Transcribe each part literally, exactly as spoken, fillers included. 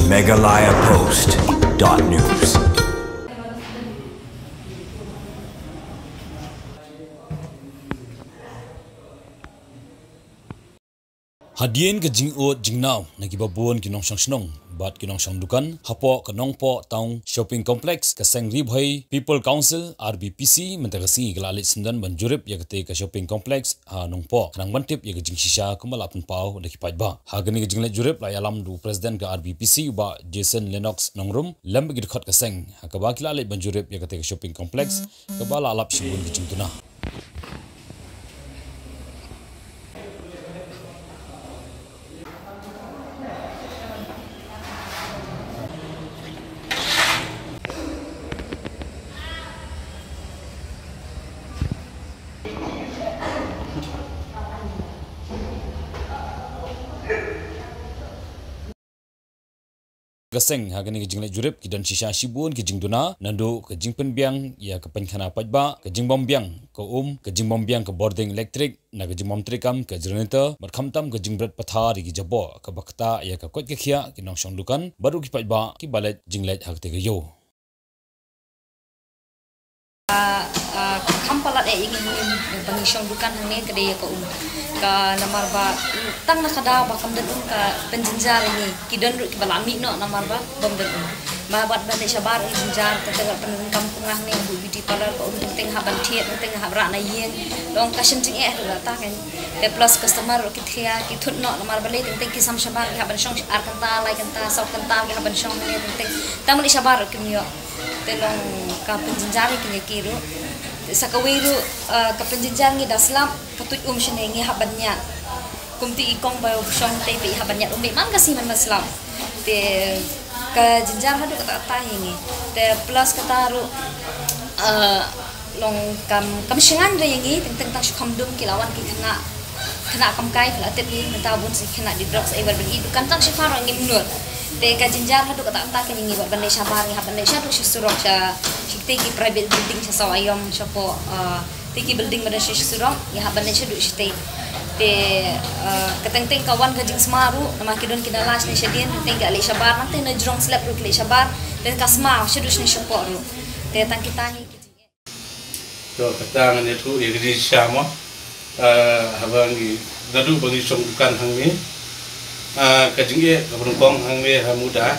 Meghalaya Post dot news. Hadien ka jingud jingnaw na kiba bun ki nongshong shnong bad ki nongshong dukan hapoh ka Nongpoh Town Shopping Complex, ka seng Ri Bhoi People Council, R B P C, mynta ka sngi ka la leit syndon ban jurip ïa katei ka shopping complex ha Nongpoh, khnang ban tip ïa ka jingshisha kumba la pynpaw da ki paidbah. Ha kane ka jingleit jurip la ïalam da u President ka R B P C, u Bah Jason Lennox Nongrum, lem bad ki dkhot ka seng, ha kaba ki la leit ban jurip ïa katei ka shopping complex kaba la lap shibun ki jingduna. Ka seng, ha kane ka jingleit jurip ki don shisha shibun ki jingduna, naduh ka jingpynbiang ïa ka pynkhana paidbah, ka jingbym biang ka um, ka jingbym biang ka bording elektrik, na ka jingbym treikam ka generator, bad khamtam ka jingbret pathar ïa ki jaboh, kaba ktah ïa ka koit ka khiah ki nongshong dukan bad ruh ki paidbah kiba leit jingleit ha katei ka ïew. Ah, ah, kham palat eh ïa ngi, ngi ba ngi shong dukan hangne ka dei ïa ka um. Ka namar ba tang na ka daw ba kam don um ka pynjynjar ïa ngi, ki don ruh kiba la mih noh namar ba bym don um. Ba wat ban leit shabar um jynjar, ka teng ka pyndonkam kum nga hangne, buh beauty parlour, ka um teng teng hap ban thied, teng teng hap rah na ïing. Long ka shin jingeh ruh la ta kan. Te plus customer ruh ki thia, ki thut noh namar balei teng teng ki sam shabar, ki hap ban shong ar kynta, lai kynta, saw kynta ki hap ban shong hangne teng teng. Tang ban leit shabar ruh kim ïoh. Te long ka pynjynjar ïa ki ruh. Te sa kawei ruh, eh, ka pynjynjar ngi da slap, ka tuid um shane ngi hap ban ñiad. Kumta i kong ba shong te ba i hap ban ñiad um, man ka sngi man ba slap. Te ka jynjar haduh katta katta ïa ngi. Te plus kata ruh, eh, long kam, kam shngaiñ re ïa ngi, teng teng tang shu kham dum ki la wan ki khynnah, khynnah kam kai ki la tip ïa ngi, mynta bun sa ki khynnah die drugs, eh, wat ban ïa dukan tang shaphang ruh ngim nud. Te ka jynjar haduh katta katta ïa ngi, wat ban leit shabar, ngi hap ban leit shaduh sha surok, sha, sha kitei ki private building, sha Saw Aiom, shapoh, eh, te ki building ba don sha surok, ngi hap ban leit shaduh shatei. Te, eh, ka teng teng ka wan ka jingsma ruh, namar ki don ki nala shane shadien, teng teng ki la leit shabar, nangta na jrong slep ruh ki leit shabar, te ka sma shaduh shane shapoh ruh. Te tang kita hi ki jingeh. To, kata ngan ïathuh ïa ka jingshisha mo. Ah, haba ngi, naduh ba ngi shong dukan hangne. Ah, ka jingeh kaba nyngkong hangne ha Muda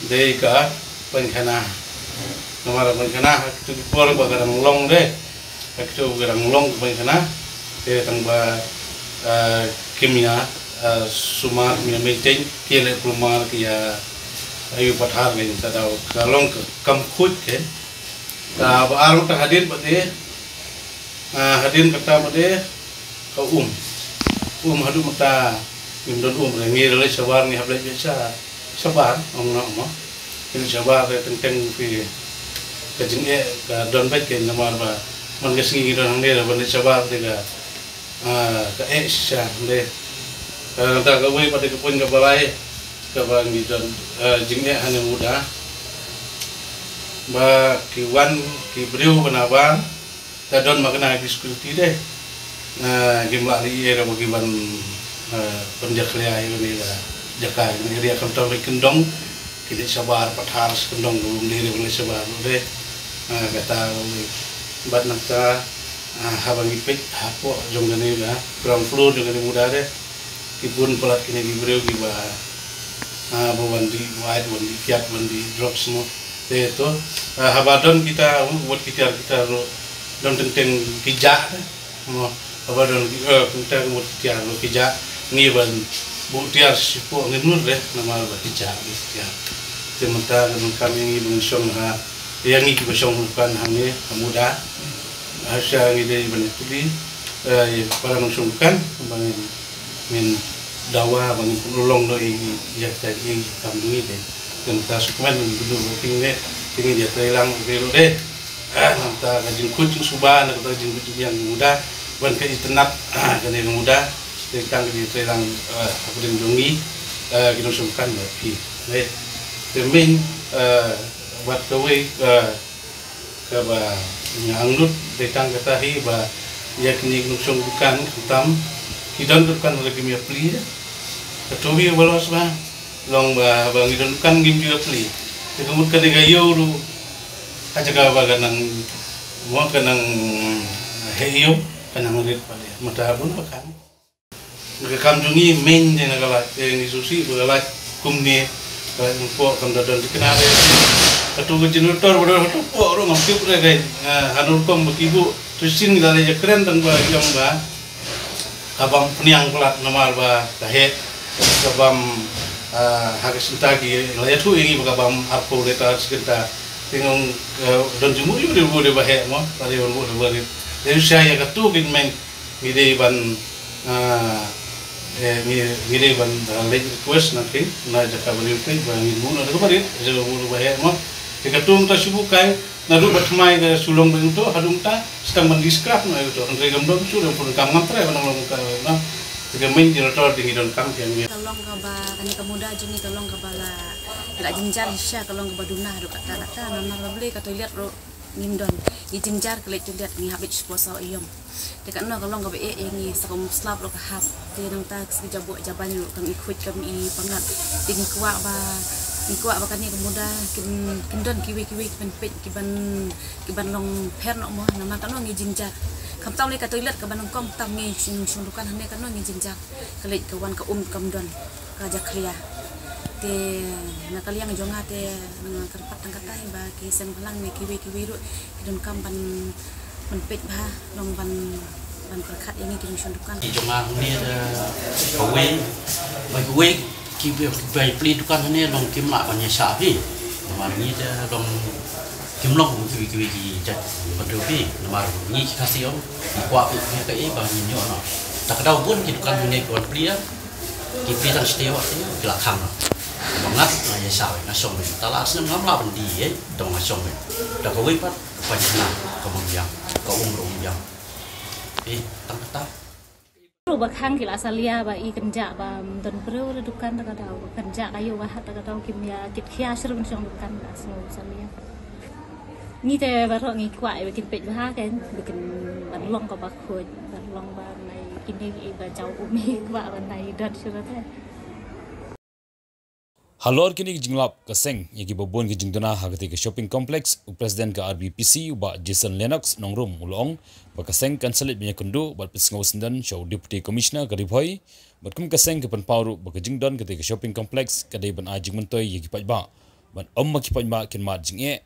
dei ka pynkhana. Namar pynkhana ha kitu ki por ba ka dang long de. Ha kitu ka dang long ka pynkhana. Te tang ba, ah, kim ïa, ah, sumar, kim ïa maintain, ki leh kulmar, ki ïa ïoh pathar, ka long ka kam khuid ke. Kaba ar mynta hadien pat de, ah, hadien kata pat de, ka um. Um haduh mynta ngim don um, ngi leit shabar, ngi hap leit sha, shabar, ong noh mo. Ngi leit shabar te teng teng phi, ka jingeh ka don beit, ka namar ba man ka sngi ngi don hangne, ban leit shabar te ka Ah, ka eh shisha, de. Ah, nangta kawei pat de ka pun kaba lai, kaba ngi don, ah, jingeh hangne Muda. Ba ki wan ki briew ba na bar, ka don ma kane ki security de. Ah, kim lah leh ei ei ba ki wan, ah, pynjakhlia ïa kane ka jaka, ïa kane ka area, khamtam ba ki kyndong, ki leit shabar pathar sha kyndong, ka bym dei re ban leit shabar de. Ah, kata kawei. Bad nangta, ah, haba ngi peit hapoh jong kane ka ground floor jong kane Muda de, ki bun palat kine ki briew kiba, ah, ba wan dih wait, wan dih kiad, wan dih drugs mo. Te to, ah, haba don kita, wat ki tiar kita ruh, don teng teng ki jah de. Mo, haba don ki, eh, kita ki mut ki tiar ruh ki jah, ngi ban buh tiar sha shuh ngim nud de, namar ba ki jah ki tiar. Te mynta ka donkam ïa ngi ban shong ha, ïa ngi kiba shong dukan hangne ha Muda. Hasha ngi dei ban pule, eh, ïa para nongshong dukan, ba ngin, ngin dawa, ba ngin pynlong noh ïa, ïa kita ki kam jong ngi de. Te mynta shu kmen ngin pynlong ïa kine, te ngin ïatreilang ïa ki ruh de. Ah, nangta ka jingkhuid jingsuba, nangta ka jingkhuid jingbiang Muda, ban ka itynnad, ah, kane Muda, te tang ka jingtreilang, ah, hapdeng jong ngi, ah, ki nongshong dukan bad phi. Te, te main, ah, bad kawei, ah, kaba nga angnud, te tang kata hi ba ïa kine ki nongshong dukan, khamtam ki don dukan ruh kim ïa plie. Kato hi ba los ba. Long ba, ba ngi don kan ngim ju pli. Te ka mut ka dei ka ïew ruh. Ka jaka ba ka nang, mo ka nang, eh, ïew, ka nang rit pale. Mynta bun ba kan. Ka kam jong ngi main de na ka light, te ngi sngewsih ba ka light kumne, ka light nongpoh kam da don dikna de. Katu ka generator ba don hatu poh ruh ngam tip re kai. Eh, hanu rukom ba ki buh, tu sien ngi la leit ïakren tang ba ïong ba. Ka bam pynïang palat namar ba ka heh, ka bam, ah, ha ka synta ki la ïathuh ïa ngi ba ka bam arphew litre shi kynta. Te nga ong, eh, don jingmut ïa u dei u dei ba heh mo, ba dei ban buh dei ba rit. Dei u shai ïa katu kin main ngi dei ban, ah, eh, ngi, ngi dei ban, ah, leit request na ki, na jaka ba dei u peit ba ngi buh na dei ba rit, dei ba buh dei ba heh mo. Te katu mynta shu buh kai, naduh ba thymmai ka shu long ba ïoh to, haduh mynta, sdang ban describe na ïoh to, hynrei kam don shu, dang pun kam ngam trai ban long ka, na. Te ka main generator dei ngi don kam ki ang. Ka long kaba, kane ka muda jong ngi ka long kaba la, la jynjar shisha ka long kaba duna haduh katta katta, namar ba balei ka toilet ruh ngim don, ngi jynjar ka leit toilet ngi hap leit sha poh saw aïom. Te kano ka long kaba eh ïa ngi sa kum slap ruh ka hap. Te nangta ka sngi jaboh jaban ruh kam i khuid kam i pangap. Te ngi kwah ba, ngi kwah ba kane ka muda kin, kin don kiwei kiwei kiban peit kiban, kiban long pher noh mo namar kano ngi jynjar. Khamtam lei ka toilet kaba nyngkong tam ngi shong, shong dukan hangne kano ngi jynjar. Ka leit ka wan ka um kam don. Ka jakhlia. Te na ka liang jong nga te nga kyrpad tang katai ba ki seng bhalang ne kiwei kiwei ruh ki donkam ban, ban peit bha long ban, ban pyrkhat ïa ngi ki nongshong dukan. Ki jong nga hangne da kawei, ba kawei ki ba, ba plie dukan hangne long kim lah ban ïa shah phi. Namar ngi da long kim long kiwei kiwei ki jait ban phi. Namar ngi ki Khasi ong ngi kwah phi ka ei ba ngi ñion. Ta ka daw bun ki dukan hangne ki wan plie. Ki plie tang shatei wat ki la khang. Ba ngat nga ïa shah nga shong wei. Ta la snem ngam lah ban die, eh, tang nga shong wei. Ta kawei pat ka pajna ka mong biang, ka um rum biang. Eh, tang kata. Ruh ba khang ki la salia ba i kynjah ba don briew la dukan ta ka daw. Kynjah ka ïoh ba hat ta ka daw kim ïa kit khia sher ban shong dukan la sngew salia. Ngi te baroh ngi kwah ïa ba kin peit bha kan, ba kin ban long kaba khuid, ban long ba nai kine ki ba jaw um i kwah ba nai dot shuh te. Halor kine ki jinglap ka seng ïa kiba bun ki jingduna ha kata ka shopping complex, u President ka R B P C u Bah Jason Lennox Nongrum u la ong ba ka seng kan sa leit ban ïakynduh bad pynsngew syndon sha u Deputy Commissioner ka Ri Bhoi, bad kum ka seng ka pynpaw ruh ba ka jingdon kata ka shopping complex ka dei ban ai jingmyntoi ïa ki paidbah. Bad ym ma ki paidbah kin mad jingeh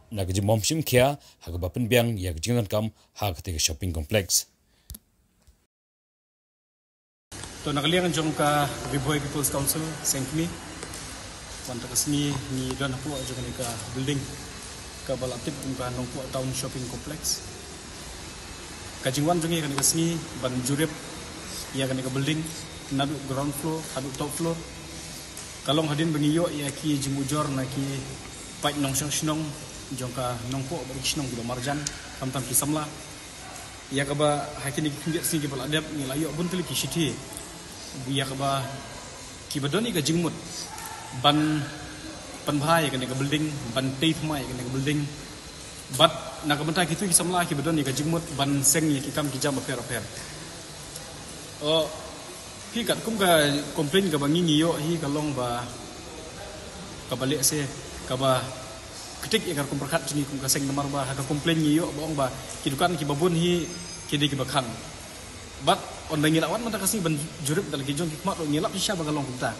na ka jingbym shim khia ha kaba pynbiang ïa ka jingdonkam ha kata ka shopping complex. To na ka liang jong ka Ri Bhoi People's Council Sengkmie, mynta ka sngi ngi don hapoh jong kane ka building kaba la tip kum ka Nongpoh Town Shopping Complex. Ka jingwan jong ngi kane ka sngi ban jurip ïa kane ka building naduh ground floor haduh top floor. Ka long hadien ba ngi ïoh ïa ki jingujor na ki paid nongshong shnong jong ka Nongpoh bad ki shnong kiba marjan, khamtam ki samla. Ïa kaba ha kine ki khyndiat sngi kiba la dep ngi la ïoh bun tylli ki shithi ïa kaba kiba don ïa ka jingmut ban pynbha ïa kane ka building, ban tei thymmai ïa kane ka building. Bad na ka bynta kito ki samla kiba don ïa ka jingmut ban seng ïa ki kam ki jam bapher bapher. O, hi katkum ka complain kaba ngi ngi ïoh hi ka long ba kaba lehse kaba ktik ïa ka rukom pyrkhat jong ngi kum ka seng namar ba ha ka complain ngi ïoh ba ong ba ki dukan kiba bun hi ki dei kiba khang. Bad ynda ngi la wan mynta ka sngi ban jurip da la ki jong ki khmat ruh ngi lap shisha ba ka long kumta.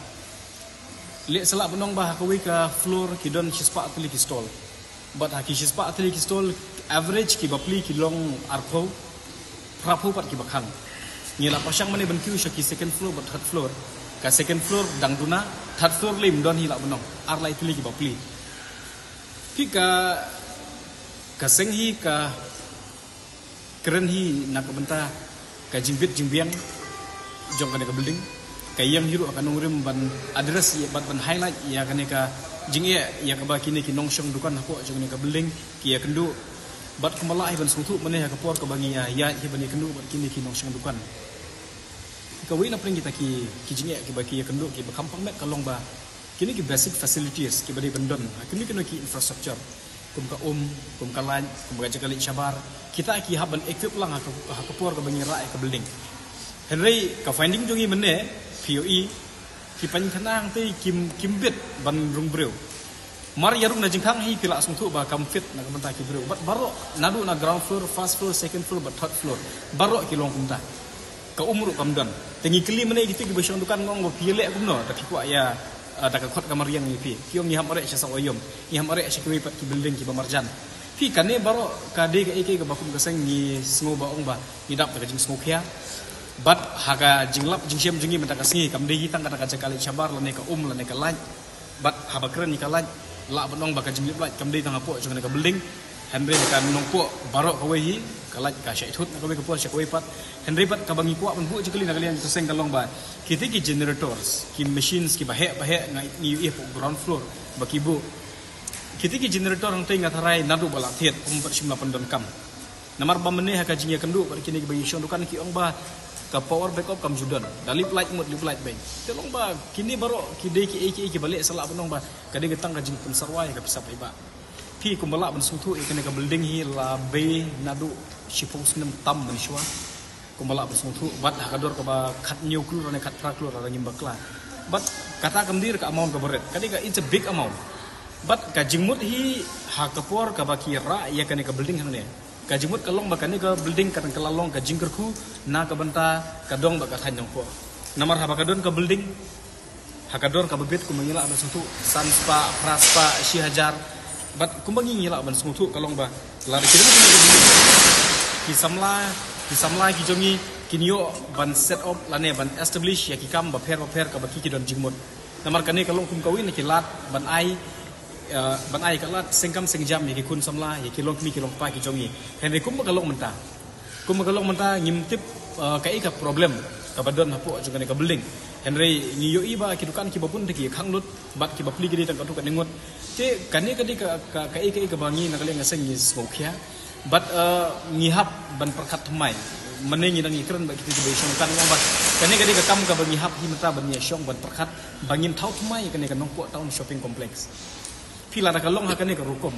Lehse lah ban ong ba ha kawei ka floor ki don shispah tylli ki stall. Bad ha ki shispah tylli ki stall average kiba plie ki long arphew, phraphew pat kiba khang. Ngi la pyrshang mane ban kiew sha ki second floor bad third floor. Ka second floor dang duna, third floor lei ym don hi lah ban ong. Ar lai tylli kiba plie. Phi ka, ka seng hi ka kren hi na ka bynta ka jingbit jingbiang jong kane ka building. Ka ïeng hi ruh ka nongrim ban address ïa bad ban highlight ïa kane ka jingeh ïa kaba kine ki nongshong dukan hapoh jong kane ka building ki ïakynduh. Bad kumba lah hi ban sngewthuh mane ha ka por kaba ngi ïa ïaid hi ban ïakynduh bad kine ki nongshong dukan. Kawei na pdeng kita ki, ki jingeh kiba ki ïakynduh kiba kham pang met ka long ba kine ki basic facilities kiba dei ban don ha kine kine ki infrastructure kum ka um, kum ka light, kum ka jaka leit shabar, kita ki hap ban equip lang ha ka, ha ka por kaba ngi rah ïa ka building. Hynrei ka finding jong ngi mynne, P O E, Ki painkhana hangtei kim, kim bit ban rung briew. Mar ïa rung na jingkhang hi phi lah sngewthuh ba kam fit na ka bynta ki briew. Bad baroh naduh na ground floor, first floor, second floor bad third floor, baroh ki long kumta. Ka um ruh kam don. Te ngi kylli mynne kito kiba shong dukan, nga ong ba phi ïaleh kumno da phi kwah ïa, ah, da ka khot ka mariang ïa phi. Ki ong ngi hap mareh sha Sawaiom, ngi hap mareh sha kiwei pat ki building kiba marjan. Phi, kane baroh ka dei kaei kaei kaba kum ka seng ngi sngew ba ong ba ngi dap da ka jingsngewkhia. Bad ha ka jinglap jingshem jong ngi mynta ka sngi kam dei hi tang kata ka jaka leit shabar lane ka um lane ka light. Bad haba kren ïa ka light, lah ban ong ba ka jinglip light kam dei tang hapoh jong kane ka building, hynrei ha ka nongpoh baroh kawei hi ka light ka shait thut na kawei ka por sha kawei pat. Hynrei pat kaba ngi kwah ban buh jingkylli na ka liang ka seng ka long ba kito ki generators, ki machines kiba heh ba heh nga ngi ïohi hapoh ground floor ba ki buh. Kito ki generator hangtei nga tharai naduh ba la thied ym pat shym la pyndonkam. Namar ba mynne ha ka jingïakynduh bad kine kiba ïashong dukan ki ong ba ka power backup kam ju don. Da lip light mut lip light beiñ. Te long ba kine baroh ki dei kiei kiei kiba leh sa lah ban ong ba ka dei ka tang ka jingpynsarwai ka pisa paidbah. Phi, kumba lah ban sngewthuh ïa kane ka building hi la bei naduh shiphew snem tam mynshuwa. Kumba lah ban sngewthuh, bad ha ka dor kaba khathynñiew klur ne khatphra klur lada ngim bakla. Bad kata kam dei ka amount kaba rit, ka dei ka, it's a big amount. Bad ka jingmut hi ha ka por kaba ki rah ïa kane ka building hangne, ka jingmut ka long ba kane ka building ka dang ka la long ka jingkyrkhu na ka bynta ka dong bad ka thaiñ Nongpoh. Namar haba ka don ka building, ha ka dor kaba bit kumba ngi lah ban sngewthuh, san spah, phra spah, shi hajar. Bad kumba ngi ngi lah ban sngewthuh ka long ba lada ki don ki samla, ki samla ki jong ngi kin ïoh ban set up lane ban establish ïa ki kam bapher bapher kaba ki ki don jingmut. Namar kane ka long kum kawei na ki lad ban ai, eh, ban ai ka lad sengkam sengjam ïa ki khun samla, ïa ki longkmie ki longkpa ki jong ngi. Hynrei kumba ka long mynta, kumba ka long mynta ngim tip, uh, kaei ka problem kaba don hapoh jong kane ka building. Hynrei ngi ïohi ba ki dukan kiba bun te ki khang lut bad kiba plie ki dei tang katto katne ngut. Te kane ka dei ka, ka, kaei kaei kaba ngi na ka liang ka seng ngi sngewkhia. Bad, uh, ngi hap ban pyrkhat thymmai. Mynne ngi dang ïakren bad kito kiba ïashong dukan, nga ong ba kane ka dei ka kam kaba ngi hap hi mynta ban ïashong ban pyrkhat ba ngin thaw thymmai kane ka Nongpoh Town Shopping Complex. Phi, lada ka long ha kane ka rukom,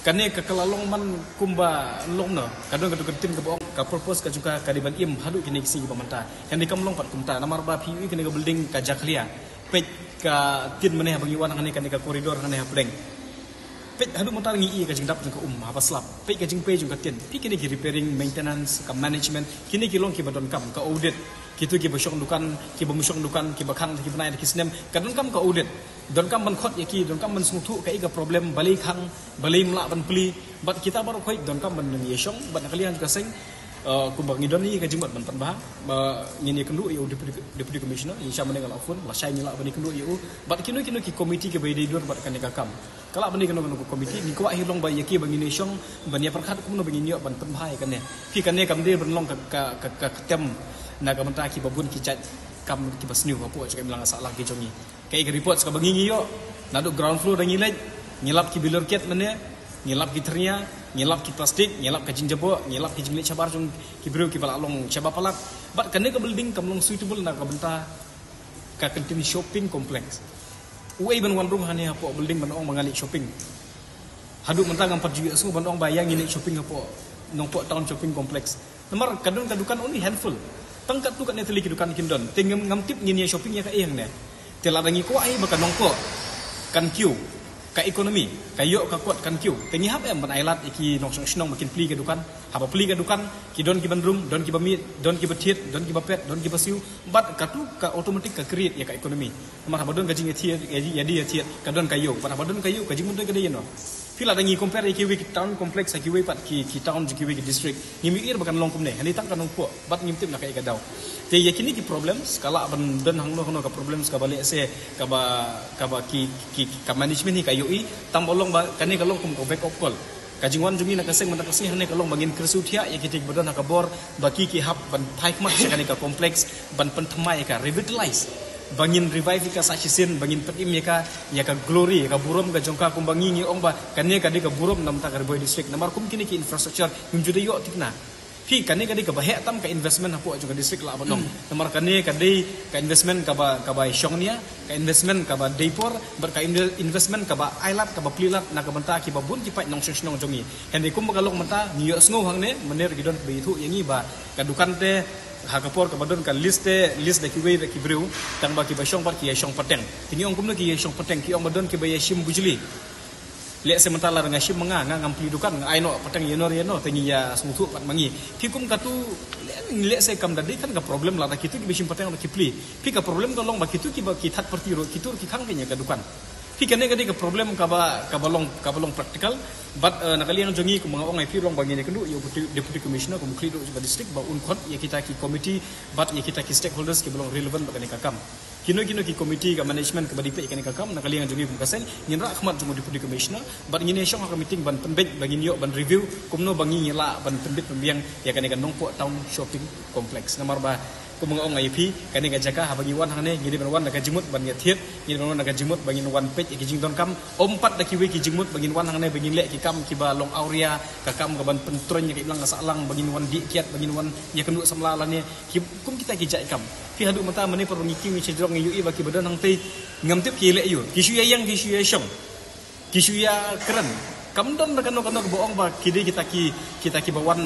kane ka, ka la long man kumba long noh, ka don katu ka ktien kaba ong ka purpose ka jong ka ka dei ban im haduh kine ki sngi kiba mynta. Kane kam long pat kumta, namar ba phi ïohi kane ka building ka jakhlia. Peit ka tien mynne haba ngi wan hangne, kane ka corridor hangne ha pdeng. Peit haduh mynta ngi ïohi ka jingdap jong ka um haba slap. Peit ka jingpei jong ka tien. Phi, kine ki repairing, maintenance, ka management, kine ki long kiba donkam, ka audit. Kito kiba shong dukan, kiba ym shong dukan, kiba khang, kiba nai da ki snem, ka donkam ka audit. Donkam ban khot ïa ki, donkam ban sngewthuh kaei ka problem, balei khang, balei ym lah ban plie. Bad kita baroh khoit donkam ban ïashong bad na ka liang jong ka seng, uh, kumba ngi don hi ka jingmut ban pynbha ba ngin ïakynduh ïa u Deputy, Deputy Commissioner, ïa sha mynne nga la phone, lashai ngi lah ban ïakynduh ïa u bad kino kino ki committee kiba ïadei dur bad kane ka kam. Ka lah ban dei kano kano ka committee, ngi kwah hi long ba ïa ki ba ngin ïashong ban ïapyrkhat kumno ba ngin ïoh ban pynbha ïa kane. Phi, kane kam dei ban long ka, ka, ka, ka ktem na ka bynta kiba bun ki jait kam kiba sniew hapoh jong ka imlang ka sahlang ki jong ngi. Kaei ka report kaba ngi ngi ïoh naduh ground floor da ngi leit, ngi lap ki bilor kiet mynne, ngi lap ki thyrnia, ngi lap ki plastik, ngi lap ka jingjaboh, ngi lap ki jingleit shabar jong ki briew kiba la long shaba palat. Bad kane ka building kam long suitable na ka bynta ka kynthei shopping complex. Uei ban wan rung hangne hapoh building ban ong ba nga leit shopping? Haduh mynta ngam pat ju ïohsngew ban ong ba ïa ngi leit shopping hapoh Nongpoh Town Shopping Complex. Namar ka don ka dukan only handful. Tang katto katne tylli ki dukan kin don. Te ngam, ngam tip ngin ïa shopping ïa kaei hangne. Te lada ngi kwah hi ba ka Nongpoh kan kiew, ka economy ka ïoh ka kot kan kiew, te ngi hap em ban ai lad ïa ki nongshong shnong ba kin plie ka dukan? Haba plie ka dukan, ki don kiban rung, don kiba miet, don kiba thied, don kiba pet, don kiba siew. Bad katu ka automatic ka create ïa ka economy. Namar haba don ka jingïathied, ïa, ïa, ïathied, ka don ka ïew. Bad haba don ka ïew, ka jingmyntoi ka dei ïano? Phi, lada ngi compare ïa kiwei ki town complex ha kiwei pat ki, ki town jong kiwei ki district, ngim ïohi ba kan long kumne. Hangne tang ka Nongpoh, bad ngim tip na kaei ka daw. Te ïa kine ki problems ka lah ban don hangno hangno ka problems kaba lehse kaba, kaba ki, ki, ki, ka management hi ka ïohi, tang ba long ba kane ka long kum ka wake up call. Ka jingwan jong ngi na ka seng mynta ka sngi hangne ka long ba ngin kyrsiew thiah ïa kita kiba don ha ka bor ba ki, ki hap ban phai khmat sha kane ka complex, ban pynthymmai ïa ka, revitalize, ba ngin revive ïa ka sa shisien, ba ngin pynim ïa ka, ïa ka glory, ïa ka burom ka jong ka, kumba ngi ngi ong ba kane ka dei ka burom na bynta ka Ri Bhoi District. Namar kum kine ki infrastructure ngim ju da ïoh thikna. Phi, kane ka dei kaba heh tam ka investment hapoh jong ka district lah ban ong. Namar kane ka dei ka investment kaba, kaba shong nia, ka investment kaba dei por, bad ka inve-, investment kaba ai lad, kaba plie lad na ka bynta kiba bun ki paid nongshong shnong jong ngi. Hynrei kumba ka long mynta, ngi ïohsngew hangne, mynne ruh ki don ba ïathuh ïa ngi ba ka dukan te, ha ka por kaba don ka list te, list da kiwei da ki briew, tang ba kiba shong pat ki ïa shong pateng. Te ngi ong kumno ki ïa shong pateng, ki ong ba don kiba ïa shim bujli. Lehse mynta lada nga shim ma nga, nga ngam plie dukan, nga ai noh pateng ïa no ïa no, te ngi ïa sngewthuh pat ma ngi. Phi, kum katu, leh, lehse kam da dei kan ka problem lada kitu kiba shim pateng ruh ki plie. Phi, ka problem ka long ba kitu kiba ki third party ruh, kitu ruh ki khang kein ïa ka dukan. Phi, kane ka dei ka problem kaba, kaba long, kaba long practical. Bad, eh, na ka liang jong ngi kumba nga ong ïa phi, long ba ngin ïakynduh ïa u Deputy, Deputy Commissioner kum u khlieh duh jong ka district ba un khot ïa kita ki committee bad ïa kita ki stakeholders kiba long relevant bad kane ka kam. Kino kino ki committee, ka management kaba dei peit ïa kane ka kam, na ka liang jong ngi kum ka seng, ngin rah khmat jong u Deputy Commissioner bad ngin ïa shong ha ka meeting ban pynbeit, ba ngin ïoh ban review kumno ba ngin ïa lah ban pynbit pynbiang ïa kane ka Nongpoh Town Shopping Complex. Namar ba kumba nga ong ïa phi, kane ka jaka haba ngi wan hangne, ngi dei ban wan da ka jingmut ban ïa thied, ngi dei ban wan da ka jingmut ba ngin wan peit ïa ki jingdonkam, ym pat da kiwei ki jingmut ba ngin wan hangne ba ngin leh ki kam kiba long awria, ka kam ka ban pyntroiñ ïa ka imlang ka sahlang, ba ngin wan dih kiad, ba ngin wan ïakynduh samla lane ki, kum kita ki jait kam. Phi, haduh mynta mynne por ba ngi kiew ngi sha jrong ngi ïohi ba kiba don hangtei ngam tip ki leh aiu, ki shu ïa ïeng, ki shu ïa shong, ki shu ïa kren. Kam don da kano kano kaba ong ba ki dei kita ki, kita kiba wan,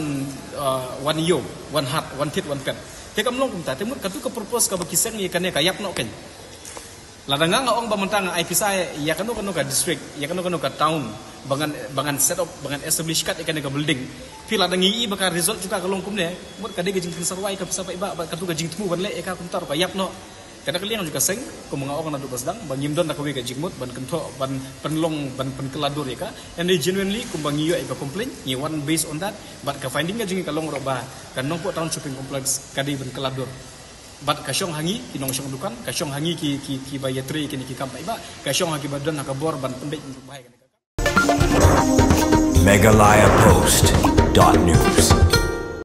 uh, wan ïew, wan hat, wan thied, wan pet. Te kam long kumta, te mut katu ka purpose kaba ki seng ïa kane ka ïap noh kein. Lada nga nga ong ba mynta nga ai pisa ïa kano kano ka district, ïa kano kano ka town, ba ngan, ba ngan set up, ba ngan establish kat ïa kane ka building. Phi, lada ngi ïohi ba ka result jong ka ka long kumne, mut ka dei ka jingpynsyrwa ïa ka pisa paidbah, bad katu ka jingthmu ban leh ïa ka kumta ruh ka ïap noh. Te na ka liang jong ka seng, kumba nga ong naduh ba sdang, ba ngim don da kawei ka jingmut ban kynthoh, ban pynlong, ban pynkylla dur ïa ka. Hynrei genuinely, kumba ngi ïoh ïa ka complaint, ngi wan based on that. Bad ka finding ka jong ngi ka long ruh ba ka Nongpoh Town Shopping Complex ka dei ban kylla dur. Bad ka shong ha ngi ki nongshong dukan, ka shong ha ngi ki, ki, kiba ïatrei ïa kine ki kam paidbah, ka shong ha kiba don ha ka bor ban pynbeit, ban pynbha ïa kane ka kam. Meghalaya Post dot news.